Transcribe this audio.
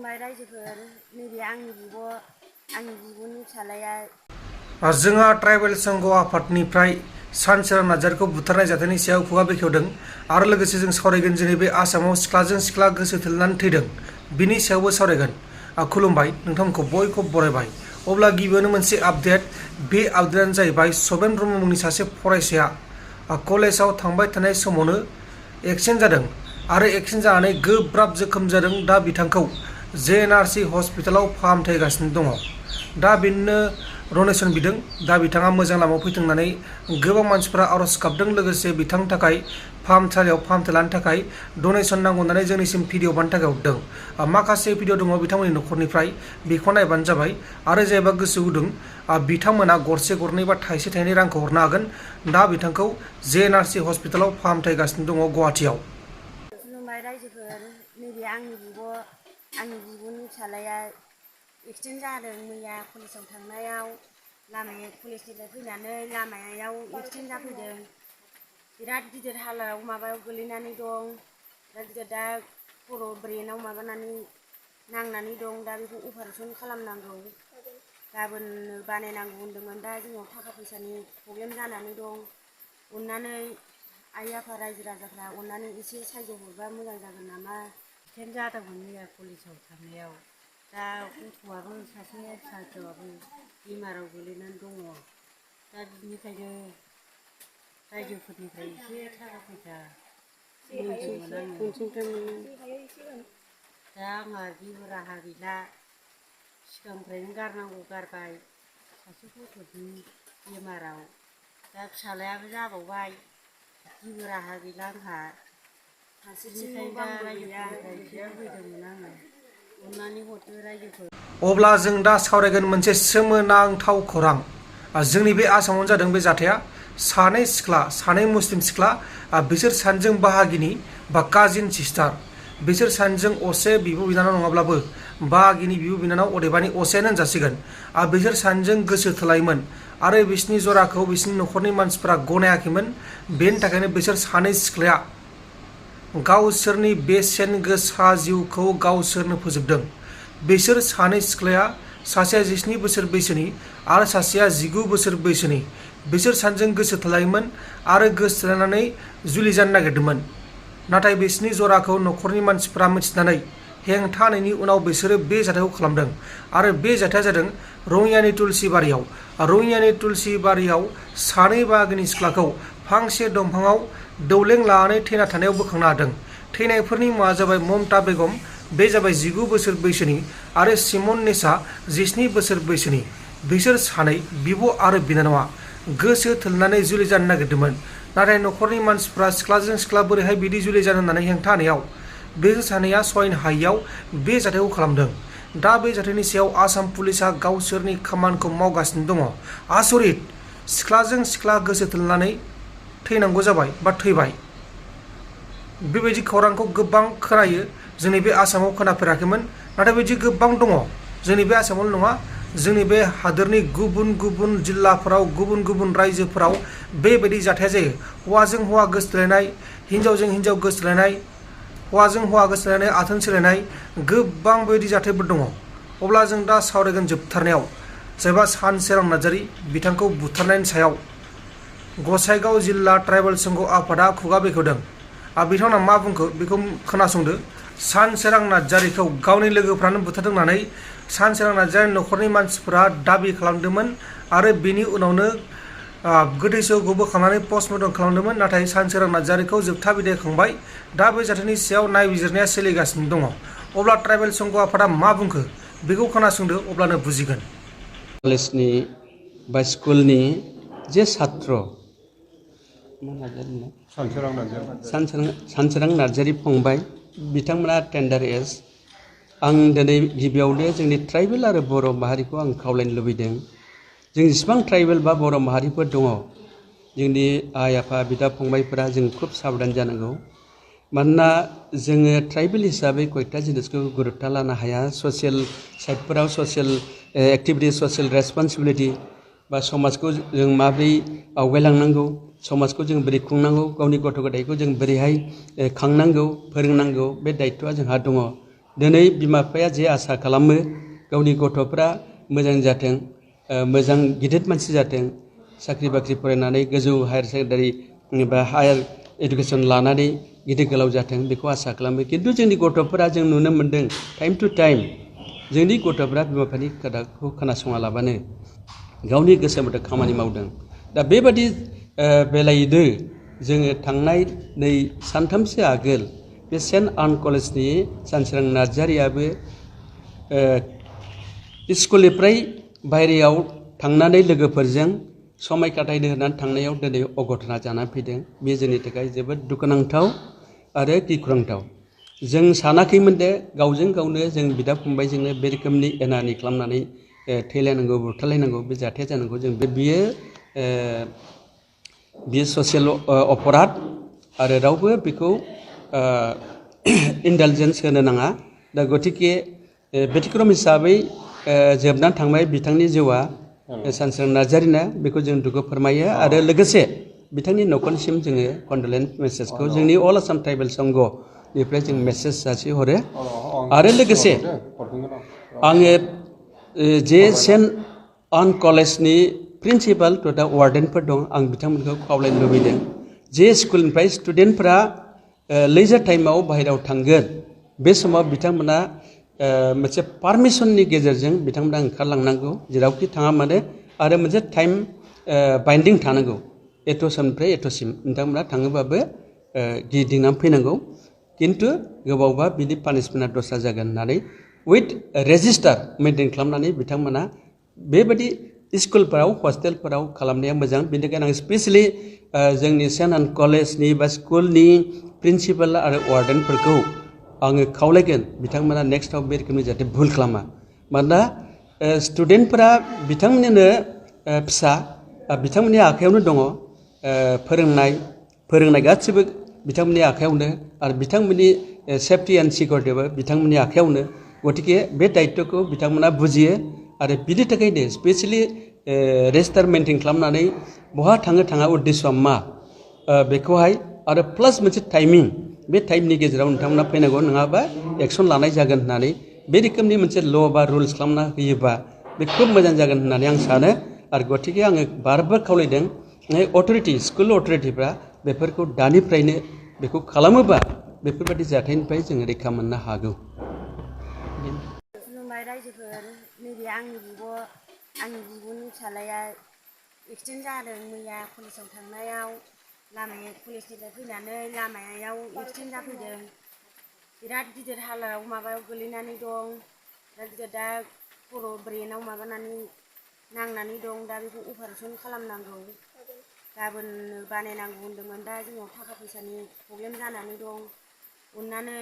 खुलुमबाय रायजोफोर नैबे आंनि बिब'नि फिसालाया जोंहा ट्राइबेल संघ आफादनिफ्राय सानसोरां नार्जारिखौ बुथारनाय जाथायनि सायाव खुगा बेखेवदों आरो लोगोसे जों सावरायगोन दिनै बे आसामाव सिख्लाजों सिख्ला गोसो थोलायनानै थैदों बिनि सायावबो सावरायगोन। खुलुमबाय नोंथांमोनखौ बयखौबो बरायबाय। अब्ला गिबियावनो मोनसे आपडेट, बे आपडेटआनो जाहैबाय सभेन ब्रह्म मुंनि सासे फरायसाया कलेजाव थांबाय थानाय समावनो एक्सिडेन्ट जादों आरो एक्सिडेन्ट जानानै गोब्राब जोखोम जादों। दा बिथांखौ JNRC हस्पिटालाव फाहामथाय होगासिनो दङ। दा बिदिनो डनेसन बिदों। दा बिथाङा मोजां लामायाव फैथों होननानै गोबां मानसिफोरा आरज गाबदों। लोगोसे बिथांनि थाखाय फाहामसालियाव फाहामथाय लानो थाखाय डनेसन नांगौ होननानै जोंनिसिम भिडिअ बानायनो थाखाय हरदों। माखासे भिडिअ दङ बिथांमोननि न'खरनिफ्राय, बेखौ नायबानो जाबाय। आरो जायबा गोसो गुदुं बिथांमोना गरसे गरनै बा थाइसे थाइनै रांखौ हरनो हागोन। दा बिथांखौ JNRC हस्पिटालाव फाहामथाय होगासिनो दङ गुवाहाटियाव। खुलुमबाय रायजोफोर नैबे आंनि बिब'नि फिसालाया एक्सिडेन्ट जादों मैया कलेजाव थांनायाव। कलेजनिफ्राय फैनानै लामायाव एक्सिडेन्ट जाफैदों। बिराद गिदिर हालायाव माबायाव गोलैनानै दं। बिराद गिदिर, दा खर' ब्रेनाव नांनानै दं। दा बेखौ अपारेसन खालामनांगौ, गाबोन बानायनांगौ होन्दोंमोन। दा जोंनाव थाखा फैसानि प्रब्लेम जानानै दं। अननानै आइ आफा रायजो राजाफ्रा अननानै एसे साहाय्य हरबा मोजां जागोन नामा। एक्सिडेन्ट जादोंमोन मैया कलेजाव थांनायाव। दा गथ'आबो सासे फिसाजोआबो बेमाराव गोलैनानै दङ। दा बिनिखायनो रायजोफोरनिफ्राय एसे थाखा फैसा मोनदोंमोन आङो। दा आंहा जेबो राहा गैला। सिगांनिफ्रायनो गारनांगौ गारबाय सासे गथ'नि बेमाराव। दा फिसालायाबो जाबावबाय, जेबो राहा गैला आंहा। बेनिखायनो दा रायजोफोरनिफ्राय एसे लुबैदोंमोन आङो, अननानै हरदो रायजोफोर। अब्ला जों दा सावरायगोन मोनसे सोमोनांथाव खौरां। जोंनि बे आसामावनो जादों बे जाथाया। सानै मुस्लिम सिख्ला, बिसोर सानैजों बाहागिनि बा काजिन सिस्टार। बिसोर सानैजों असे बिब' बिनानाव नङाब्लाबो बाहागिनि बिब' बिनानाव, अदेबानि असेयानो होनजासिगोन। बिसोर सानैजों गोसो थोलायोमोन आरो बिसोरनि जराखौ बिसोरनि न'खरनि मानसिफोरा गनायाखैमोन। बेनि थाखायनो बिसोर सानै सिख्लाया गावसोरनि बेसेन गोसा जिउखौ गावसोरनो फोजोबदों। बिसोर सानै सिख्लाया, सासेया 17 बोसोर बैसोनि आरो सासेया 19 बोसोर बैसोनि। बिसोर सानैजों गोसो थोलायोमोन आरो गोसो थोलायनानै जुलि जानो नागिरदोंमोन। नाथाय बिसोरनि जराखौ न'खरनि मानसिफोरा मिथिनानै हेंथा होनायनि उनाव बिसोरो बे जाथायखौ खालामदों। आरो बे जाथाया जादों रङियानि तुलसिबारियाव। रङियानि तुलसिबारियाव सानै बाहागिनि सिख्लाखौ फांसे दंफाङाव दौलें लानानै थैना थानायाव बोखांनो हादों। थैनायफोरनि मुङा जाबाय ममता बेगम, बे जाबाय 19 बोसोर बैसोनि, आरो सिमन निसा 17 बोसोर बैसोनि। बिसोर सानै बिब' आरो बिनानावा गोसो थोलायनानै जुलि जानो नागिरदोंमोन। नाथाय न'खरनि मानसिफ्रा सिख्लाजों सिख्ला बोरैहाय बिदि जुलि जानो होननानै हेंथा होनायाव बिसोर सानैया सहायनो हायियाव बे जाथायखौ खालामदों। दा बे जाथायनि सायाव आसाम पुलिसा गावसोरनि खामानिखौ मावगासिनो दङ। आसरित, सिख्लाजों सिख्ला गोसो थोलायनानै थैनांगौ जाबाय बा थैबाय। बेबायदि खौरांखौ गोबां खोनायो, जोंनि बे आसामाव खोनाफेराखैमोन। नाथाय बिदि गोबां दङ। जोंनि बे आसामावल' नङा, जोंनि बे हादोरनि गुबुन गुबुन जिल्लाफोराव, गुबुन गुबुन रायजोफोराव बेबायदि जाथाया जायो। हौवाजों हौवा गोसोथोलायनाय, हिन्जावजों हिन्जाव गोसोथोलायनाय, हौवाजों हौवा गोसोथोलायनाय, आथोन सोलायनाय, गोबां बेबायदि जाथायफोर दङ। अब्ला जों दा सावरायगोन जोबथारनायाव जायबा सानसोरां नार्जारि, बिथांखौ बुथारनायनि सायाव गसाइगाव जिल्ला ट्राइबेल संघ आफादा खुगा बेखेवदों। बिथांमोना मा बुंखो बेखौ खोनासंदो। सानसोरां नार्जारिखौ गावनि लोगोफ्रानो बुथारदों होननानै सानसोरां नार्जारिनि न'खरनि मानसिफोरा दाबि खालामदोंमोन आरो बेनि उनावनो गोथै सहखौ बोखांनानै पस्टमर्टम खालामदोंमोन। नाथाय सानसोरां नार्जारिखौ जोबथा बिदाय होखांबाय। दा बे जाथायनि सायाव नायबिजिरनाया सोलिगासिनो दङ। अब्ला ट्राइबेल संघ आफादा मा बुंखो बेखौ खोनासंदो, अब्लानो बुजिगोन। कलेजनि बा स्कुलनि जे छात्र सानसोरां नार्जारि फंबाय, बिथांमोना टेन्डार एज। आं दिनै गिबियावनो जोंनि ट्राइबेल आरो बर' माहारिखौ आं खावलायनो लुबैदों, जों जेसेबां ट्राइबेल बा बर' माहारिफोर दङ, जोंनि आइ आफा बिदा फंबायफोरा जों खुब साबधान जानांगौ। मानोना जोङो ट्राइबेल हिसाबै कयटा जिनिसखौ गुरुत्त लानो हाया। ससियेल साइडफोराव ससियेल एक्टिभिटिस, ससियेल रेसपन्सिबिलिटि बा समाजखौ जों माबोरै आवगायलांनांगौ, समाजखौ जों बोरै खुंनांगौ, गावनि गथ' गथायखौ जों बोरैहाय खांनांगौ, फोरोंनांगौ, बे दायित्वआ जोंहा दङ। दिनै बिमा बिफाया जे आसा खालामो गावनि गथ'फ्रा मोजां जाथों, मोजां गिदिर मानसि जाथों, साख्रि बाख्रि फरायनानै गोजौ हायार सेकेन्डारि बा हायार इडुकेसन लानानै गिदिर गोलाव जाथों बेखौ आसा खालामो। खिन्थु जोंनि गथ'फोरा जों नुनो मोन्दों टाइम टु टाइम जोंनि गथ'फ्रा बिमा बिफानि खोथाखौ खोनासङालाबानो गावनि गोसो मथे खामानि मावदों। दा बेबादि बेलायैनो जोङो थांनाय नै सानथामसो आगोल बे सेन्ट आन कलेजनि सानस्रां नार्जारियाबो स्कुलनिफ्राय बायहेरायाव थांनानै लोगोफोरजों समाय खाथायनो होनानै थांनायाव दिनै अघटना जानानै फैदों। बे जोंनि थाखाय जोबोद दुखुनांथाव आरो गिख्रंथाव। जों सानाखैमोन दे गावजों गावनो जों बिदा फंबायजोंनो बे रोखोमनि एना एनि खालामनानै थैलायनांगौ बुथारलायनांगौ बे जाथाया जानांगौ। जों बियो ससियेल अपराध आरो रावबो बेखौ इन्डालजेन्स होनो नाङा। दा गतिके बेतिक्रम हिसाबै जोबनानै थांबाय बिथांनि जिउआ सानस्रां नार्जारिना, बेखौ जों दुखु फोरमायो आरो लोगोसे बिथांनि न'खरनिसिम जोङो कन्डलेन्स मेसेजखौ जोंनि अल आसाम ट्राइबेल संघनिफ्राय जों मेसेज जासिहरो। आरो लोगोसे आङो जे सेन्ट आन कलेजनि प्रिन्सिपाल तथा वार्डेनफोर दं, आं बिथांमोनखौ खावलायनो लुबैदों जे स्कुलनिफ्राय स्टुडेन्टफ्रा लेजार टाइमाव बाहेरायाव थांगोन बे समाव बिथांमोना मोनसे पारमिसननि गेजेरजों बिथांमोना ओंखारलांनांगौ जेरावखि थाङा मानो, आरो मोनसे टाइम बाइन्डिं थानांगौ। एथ' समनिफ्राय एथ'सिम नोंथांमोना थाङोबाबो गिदिंनानै फैनांगौ। खिन्थु गोबावबा बिनि पानिसमेन्टआ दस्रा जागोन होननानै उइथ रेजिस्टार मेइनटेन खालामनानै बिथांमोना बेबायदि स्कुलफोराव हस्टेलफोराव खालामनाया मोजां। बेनिखायनो आं स्पेसियेलि जोंनि सेन्ट आन कलेजनि बा स्कुलनि प्रिन्सिपाल आरो वार्डेनफोरखौ आङो खावलायगोन बिथांमोना नेक्स्टआव बे रोखोमनि जाहाथे भुल खालामा। मानोना स्टुडेन्टफोरा बिथांमोननिनो फिसा, बिथांमोननि आखायावनो दङ फोरोंनाय गासिबो बिथांमोननि आखायावनो, आरो बिथांमोननि सेफटि एन्ड सिकिउरिटिबो बिथांमोननि आखायावनो। गतिके बे दायित्वखौ बिथांमोना बुजियो आरो बिनि थाखायनो स्पेसियेलि रेजिस्टार मेइनटेन खालामनानै बहा थाङा उद्देश्यआ मा बेखौहाय, आरो प्लास मोनसे टाइमिं, बे टाइमनि गेजेराव नोंथांमोना फैनांगौ नङाबा एक्सन लानाय जागोन होननानै बे रोखोमनि मोनसे ल' बा रुल्स खालामना होयोबा बे खोब मोजां जागोन होननानै आं सानो। आरो गतिके आङो बार खावलायदों अथ'रिटि स्कुल अथ'रिटिफ्रा बेफोरखौ दानिफ्रायनो बेखौ खालामोबा बेफोरबायदि जाथायनिफ्राय जोङो रैखा मोननो हागौ। खुलुमबाय रायजोफोर, नैबे आंनि बिब'नि फिसाज्लाया एक्सिडेन्ट जादों मैया कलेजाव थांनायाव। कलेजनिफ्राय फैनानै लामायाव एक्सिडेन्ट जाफैदों। बिराद गिदिर हालाव माबायाव गोलैनानै दं। दा खर' ब्रेनाव नांनानै दं। दा बेखौ अपारेसन खालामनांगौ, गाबोन बानायनांगौ होन्दोंमोन। दा जोंनाव थाखा फैसानि प्रब्लेम जानानै दं। अननानै